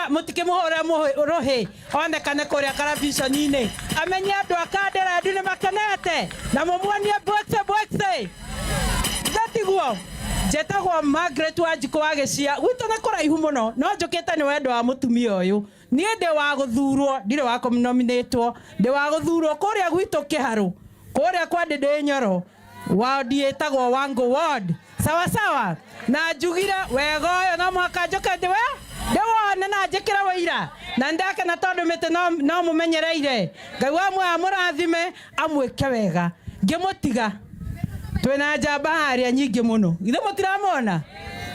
Mũtikĩmũhũre rũhĩ onekane kũrĩa karabiconi-inĩ, amenye andũ a Kanderendu nĩ makenete, na mũmuonie bwekse bwekse. Gatiguo njĩtagwo Margaret Wanjikũ wa Gĩcia. Gwitũ nĩ kũraihu mũno, no njũkĩte nĩ wendo wa mũtumia ũyũ. Niĩ ndĩ wa gũthurwo, ndirĩ wa kũnominĩtwo, ndĩ wa gũthurwo kũrĩa gwitũ Kĩharũ, kũrĩa kwa Ndĩndĩ Nyoro, ward ĩtagwo Wango Ward. Sawa sawa. Na njugire wega ũyũ no mũhaka njũke ndĩwe ndĩwone na njĩkĩre wĩira, na ndakena tondũ mĩtĩ no mũmenyereire. Ngai wa muoyo amũrathime, amwĩke wega. Ngĩmũtiga twĩna njamba harĩa nyingĩ mũno, githĩ mũtiramona?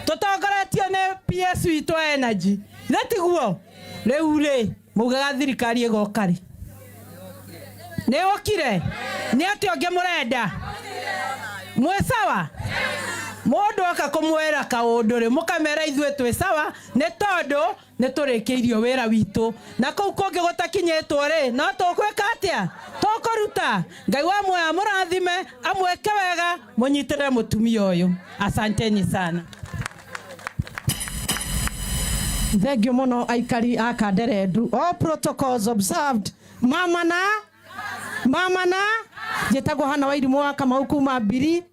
Tũtongoretio nĩ PS witũ wa energy, githĩ tiguo? Rĩu rĩ, mugaga thirikari ĩgoka rĩ? Nĩ yũkire? Nĩ atĩa ũngĩ mũrenda? Mwĩ sawa? Mũndũ oka kũmwĩra kaũndũ rĩ, mũkamera ithuĩ twĩ sawa, nĩ tondũ nĩ tũrĩkĩirio wĩra witũ, na kũu kũngĩ gũtakinyĩtwo rĩ, no tũgwĩka atĩa? Tũkũruta. Ngai wa muoyo amũrathime, amwĩke wega, mũnyitĩrĩre mũtumia ũyũ. Asanteni sana. Thank you muno aikari a Kanderendu. All protocols observed. Mama na mama na njĩtagwo Hana Wairimũ wa Kamau kuma Mbiri,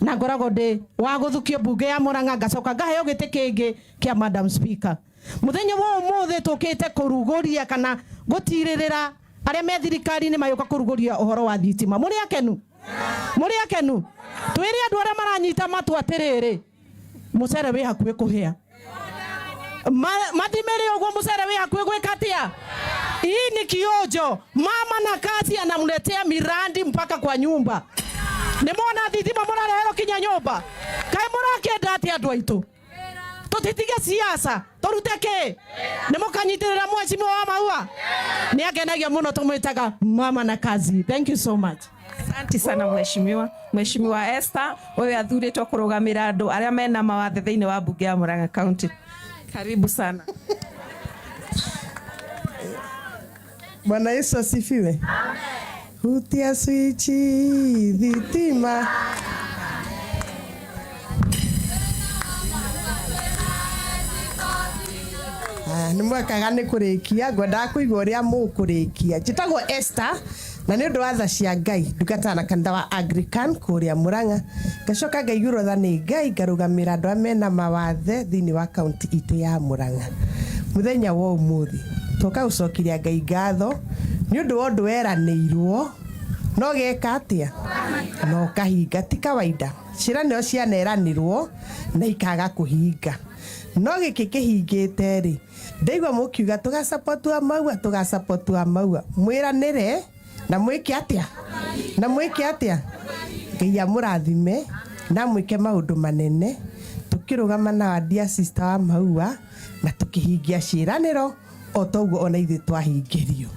na ngoragwo ndĩ wa gũthukio mbunge ya Murang'a, ngacoka ngaheo gĩtĩ kĩngĩ kĩa Madam Speaker. Mũthenya wa ũmũthĩ tũkĩte kũrugũria kana gũtirĩrĩra arĩa me thirikari-inĩ magĩũka kũrugũria ũhoro wa thitima. Mũrĩ akenu? Mũrĩ akenu? Twĩre andũ arĩa maranyita matu atĩrĩrĩ, mũcere wĩ hakuhĩ kũhĩa. Mathimĩre ũguo mũcere wĩ hakuhĩ gwĩka atĩa? Hii ni kionjo. Mama na kazi anamletea mirandi mpaka kwa nyumba. Nĩ mona thitima mũrarehero kinya nyũmba. Kaĩ mũrakĩenda atĩa andũ aitũ? Tũtitige siasa, tũrute kĩ? Nĩ mũkanyitĩrĩra mheshimiwa wa Maua? Nĩ akenagia mũno, tũmwĩtaga mama na kazi. Thank you so much. Asante sana mheshimiwa. Mheshimiwa Esther ũyũ athurĩtwo kũrũgamĩra andũ arĩa mena mawathe thĩinĩ wa mbunge ya Murang'a County. Karibu sana. Bwana Yesu asifiwe. Hutia swichi thitima. Nĩ mwekaga nĩ kũrĩkia, ngwendaga kũigua ũrĩa mũkũrĩkia. Njĩtagwo Esther na nĩ ũndũ wa tha cia Ngai ndungataga na kanitha wa Anglican kũrĩa Murang'a, ngacoka ngaiguĩrwo tha nĩ Ngai ngarũgamĩra andũ arĩa mena mawathe thĩinĩ wa kaunti itũ ya Murang'a. Mũthenya wa ũmũthĩ twoka gũcokeria Ngai ngatho nĩ ũndũ wa ũndũ weranĩirwo no geka atĩa no kahinga. Ti kawaida ciĩranĩro cianeranĩrwo na ikaga kũhinga, no gĩkĩ kĩhingĩte rĩ, ndaigua mũkiuga tũgasupport wa Maua, tũgasupport wa Maua. Mwĩranĩre na mwĩke atĩa? Na mwĩke atĩa? Ngai amũrathime na mwĩke maũndũ manene. Tũkĩrũgama na wa dear sister wa Maua na tũkĩhingia ciĩranĩro o toguo ona ithuĩ twahingĩrio.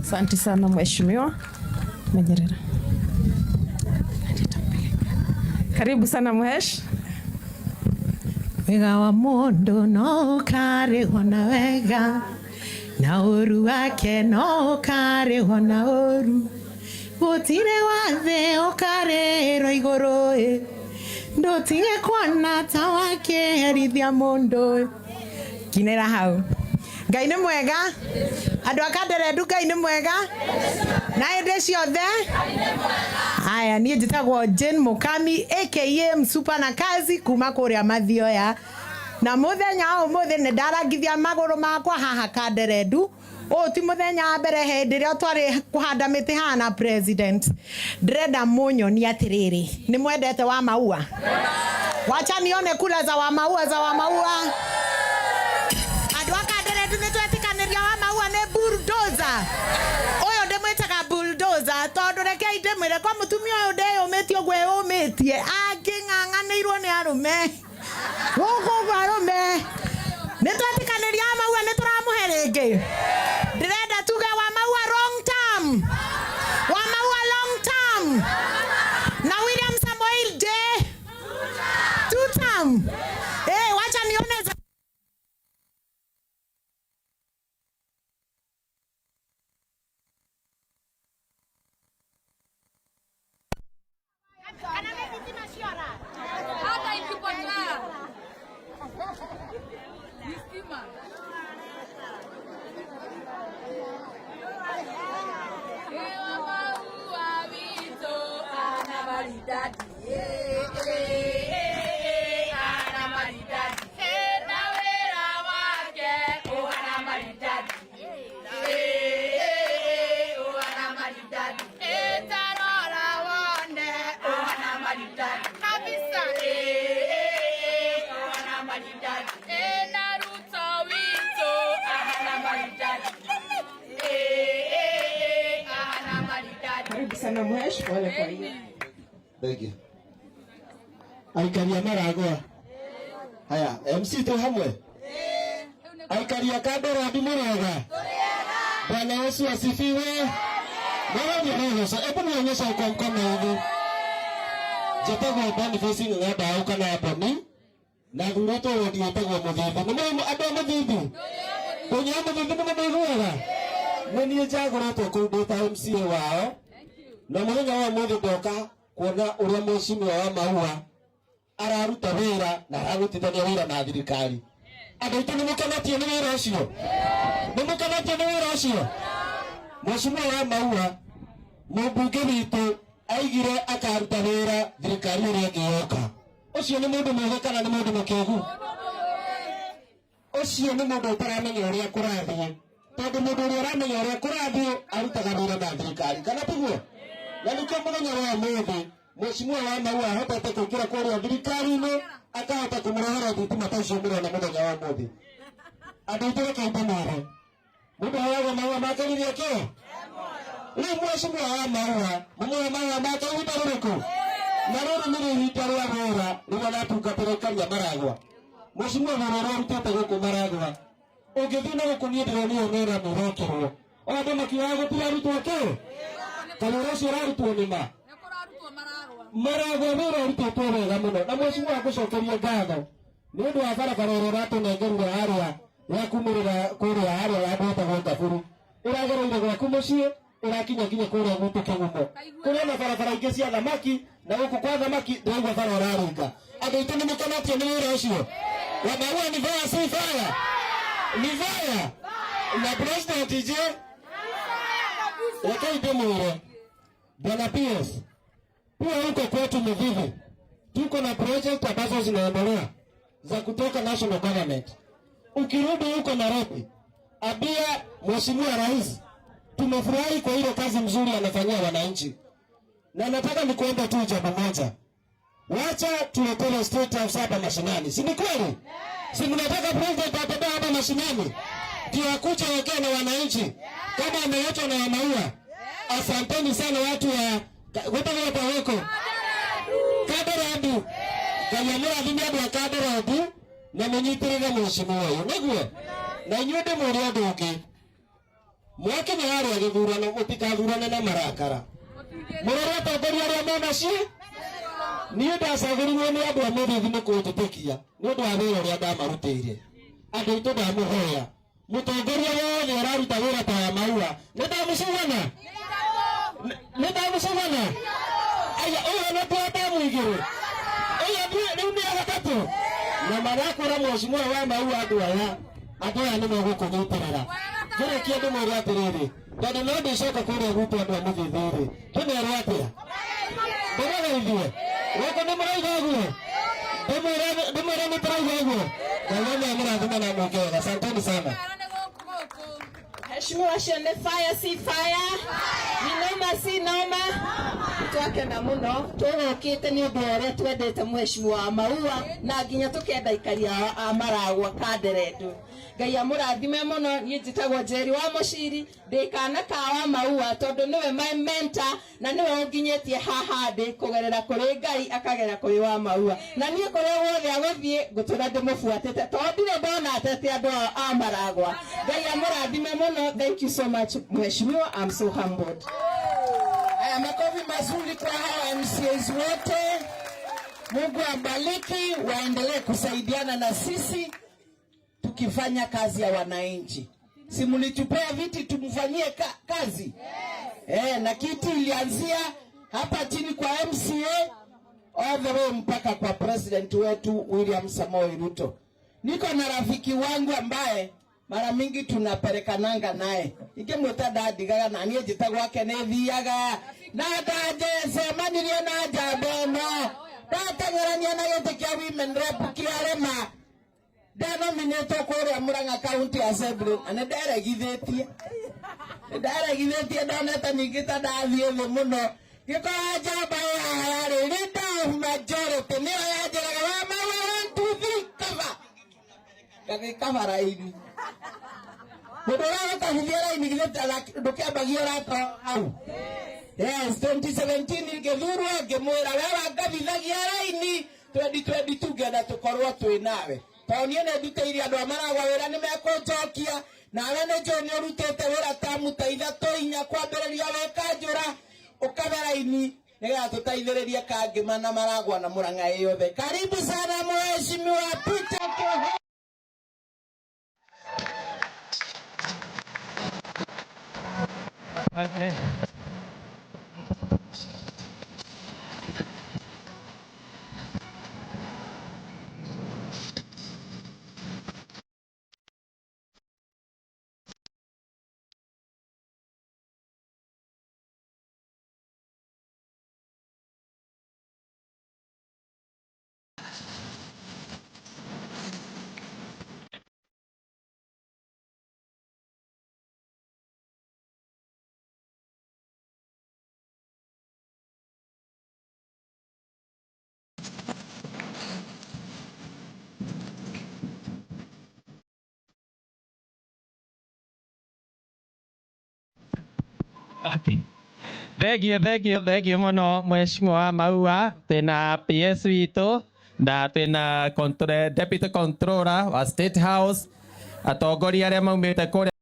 Asante sana mheshimiwa. Menyerera. Karibu sana mhesh. Wega wa mũndũ no ũkarĩhwo na wega, na ũru wake no ũkarĩhwo na ũru. Gũtirĩ wathe ũkarĩrwo igũrũ ĩ, ndũtige kuona ta wakĩherithia mũndũ. Kinĩra hau. Ngai nĩ mwega, andũ a Kanderendu, Ngai nĩ mwega na hĩndĩ ciothe. Haya, niĩ njĩtagwo Jane Mukami aka Msupa na kazi kuma kũrĩa Mathioya, na mũthenya wa ũmũthĩ nĩ ndarangithia magũrũ makwa haha Kanderendu. Ũyũ ti mũthenya wa mbere hĩndĩ ĩrĩa twarĩ kũhanda mĩtĩ haha na president. Ndĩrenda mũnyonie atĩrĩrĩ, nĩ mwendete wa Maua? Wacha nione kura za wa Maua, za wa Maua. Andũ a Kanderendu, nĩ twetĩkanĩria wa Maua nĩ bulldozer. Ũyũ ndĩmwĩtaga bulldozer tondũ rekei ndĩmwĩre, kwa mũtumia ũyũ ndeyũmĩtie ũguo eyũmĩtie, angĩng'ang'anĩirwo nĩ arũme gũkũ ũguo. Arũme, nĩ twetĩkanĩria wa Maua nĩ tũramũhe rĩngĩ. Ndĩrenda tuge wa Maua long term, wa Maua long term, na William Samoei J two term. Eh, wacha nione za Hata ikipotea ni stima. Karibu sana Mhesh, pole kwa hiyo. Thank you. Aikaria Maragwa. Haya, MC tu hamwe. Aikaria Kandara ndi murega. Bwana Yesu asifiwe. Mwana ni hebu nionyeshe kwa mkono hivi. Njĩtagwo Boniface Ng'ang'a kana Boni na thurĩtwo wodi ĩtagwo Mũthithi. Nĩ mũĩ andũ a Mũthithi? Kũnyua Mũthithi nĩ mũmĩiguaga? Nĩ niĩ njagũrĩtwo kũu ndĩ ta MCA wao na mũthenya wa ũmũthĩ ndoka kuona ũrĩa mheshimiwa wa Maua araruta wĩra na ararutithania wĩra na thirikari. Andũ aitũ nĩ mũkenetio nĩ wĩra ũcio? Nĩ mũkenetio nĩ wĩra ũcio? Mheshimiwa wa Maua mũmbunge witũ aigire akaruta wĩra thirikari ĩrĩa ĩngĩ yoka. Ũcio nĩ mũndũ mwega kana nĩ mũndũ mũkĩgu? Ũcio nĩ mũndũ ũtaramenya ũrĩa kũrathiĩ, tondũ mũndũ ũrĩa ũramenya ũrĩa kũrathiĩ arutaga wĩra na thirikari, kana tiguo? Na nĩkĩo mũthenya wa ũmũthĩ mheshimiwa wa Maua ahotete kũingĩra kũrĩa thirikari-inĩ akahota kũmũrehera thitima ta icio mũrona mũthenya wa ũmũthĩ. Andũ aitũ reke ndĩmwĩre, mũndũ aheagwo maua make rĩrĩa kĩ? Rĩu mheshimiwa wa Maua mũmũhe maua make ihinda rĩrĩkũ? Na rĩrĩ nĩrĩo ihinda rĩa wĩra rĩrĩa aratungatĩra aikari a Maragwa. Mheshimiwa wĩra ũrĩa arutĩte gũkũ Maragwa, ũngĩthiĩ na gũkũ niĩ ndĩronire nĩ ramu ĩrekĩrwo. O andũ makiugaga gũtirarutwo kĩ? Kana wĩra ũcio ũrarutwo nĩ ma? Maragwa wĩra ũrutĩtwo wega mũno. Na mheshimiwa ngũcokerie ngatho nĩ ũndũ wa barabara ĩrĩa ũratũnengerire harĩa ya kumĩrĩra kũrĩa harĩa handũ hetagwo Ngaburu. Ĩragereire gwaku mũciĩ ĩrakinya nginya kũrĩa gwitũ Kĩgumo. Kũrĩ na barabara ingĩ cia thamaki na gũkũ kwa thamaki ndĩraigua bara ũraringa. Andũ aitũ nĩ mũkenetio nĩ wĩra ũcio? Wa Maua ni fire, si fire? Ni fire? Na president je? Rekei ndĩmwĩre Bwana PS, pia huko kwetu Muthithi tuko na project ambazo zinaendelea za kutoka national government. Ukirudi huko Nairobi, ambia Mheshimiwa Rais tumefurahi kwa ile kazi mzuri anafanyia wananchi. Na nataka nikuombe tu jambo moja. Wacha tuletee State House hapa mashinani. Si ni kweli? Si mnataka president atembee hapa mashinani? Ndio akuje ongea na wananchi kama ameletwa na Maua. Asanteni sana watu wa wako Kanderendu. Ngai amũrathime andũ a Kanderendu na mũnyitĩrĩre mheshimiwa ũyũ, nĩguo? Na inyuĩ ndĩmwĩre ũndũ ũngĩ, mwakinya harĩa gĩthurano mũtikathurane na marakara. Mũrore atongoria arĩa mena ci. Niĩ ndacagũrirwo nĩ andũ a Mũthithi nĩ kũnjĩtĩkia nĩ ũndũ wa wĩra ũrĩa ndamarutĩire. Andũ aitũ ndamũhoya, mũtongoria wothe ũraruta wĩra ta wa Maua, nĩ ndamũcugana? Nĩ ndamũcugana? Aya, ũyũ nĩ twa igĩrĩ, ũyũ rĩu nĩ gatatũ. Na marakwĩra mheshimiwa wa Maua andũ aya nĩ megũkũnyitĩrĩra. Ngĩrĩkia ndĩmwĩre atĩrĩrĩ, tondũ no ndĩcoka kũrĩa gwitũ andũ a Mũthithi rĩ, ndĩmerwo atĩa? Ndĩmũgeithie? Gũkũ nĩ mũrauga ũguo? Ndĩmwĩre nĩ tũrauga ũguo? Ngai amũrathime na mwĩke wega. Asanteni sana. Mheshimiwa ũcio nĩ fire si fire? Ni noma si noma? Twakena mũno tũgũkĩte nĩ ũndũ wa ũrĩa twendete mheshimiwa wa Maua na nginya tũkenda aikari a Maragwa Kanderendu. Ngai amũrathime mũno. Niĩ njĩtagwo Njeri wa Mũciri, ndĩ kana ka wa Maua tondũ nĩwe my mentor na nĩwe ũnginyĩtie haha ndĩ kũgerera kũrĩ Ngai akagera kũrĩ wa Maua. Na niĩ kũrĩa guothe agũthiĩ ngũtũra ndĩmũbuatĩte tondũ ndirĩ ndona atete andũ a Maragwa. Ngai amũrathime mũno. Thank you so much mheshimiwa, I'm so humbled. Haya, makofi mazuri kwa hawa MCAs wote. Mungu awabariki, waendelee kusaidiana na sisi tukifanya kazi ya wananchi. Si mlitupea viti tumfanyie kazi? Yes. Na kiti ilianzia hapa chini kwa MCA all the way mpaka kwa president wetu William Samoei Ruto. Niko na rafiki wangu ambaye mara mingi tunaperekananga naye ingĩmwĩta ndandigaga na niĩ njĩtagwo ake nĩ thiaga na ndangecemanirie na njamba ĩno ndateng'erania na gĩtĩ kĩa women rep kĩarema ndanominĩtwo kũrĩa Murang'a County Assembly na nĩ nderegithĩtie ndonete ningĩ ta ndathiĩ thĩ mũno gĩkora njamba ĩ haha yarĩ leader of majority nĩyo yanjĩraga wa maua 1 2 3 cover ngagĩkaba raini mũndũ ũrĩa ũgũkabithia raini githĩ ndũkĩambagia ũrata hau. Yes, 2017 ngĩthurwo ngĩmwĩra we wangabithagia raini 2022 ngĩenda tũkorwo twĩ nawe tondũ niĩ nĩ ndutĩire andũ a Maragwa wĩra nĩ mekũnjokia nawe nĩ njũĩ nĩ ũrutĩte wĩra tamu ta ithatũ inya kwambĩrĩria wĩ kanjũra ũkabe raini nĩgetha tũteithĩrĩrie Kangĩma na Maragwa na Murang'a yothe. Karibu sana Mheshimiwa Peter Keho. Thengio thengio thengio muno mheshimiwa wa Maua. Twina PS witũ na twina deputy controller wa State House, atongoria arĩa maumĩte kũrĩa.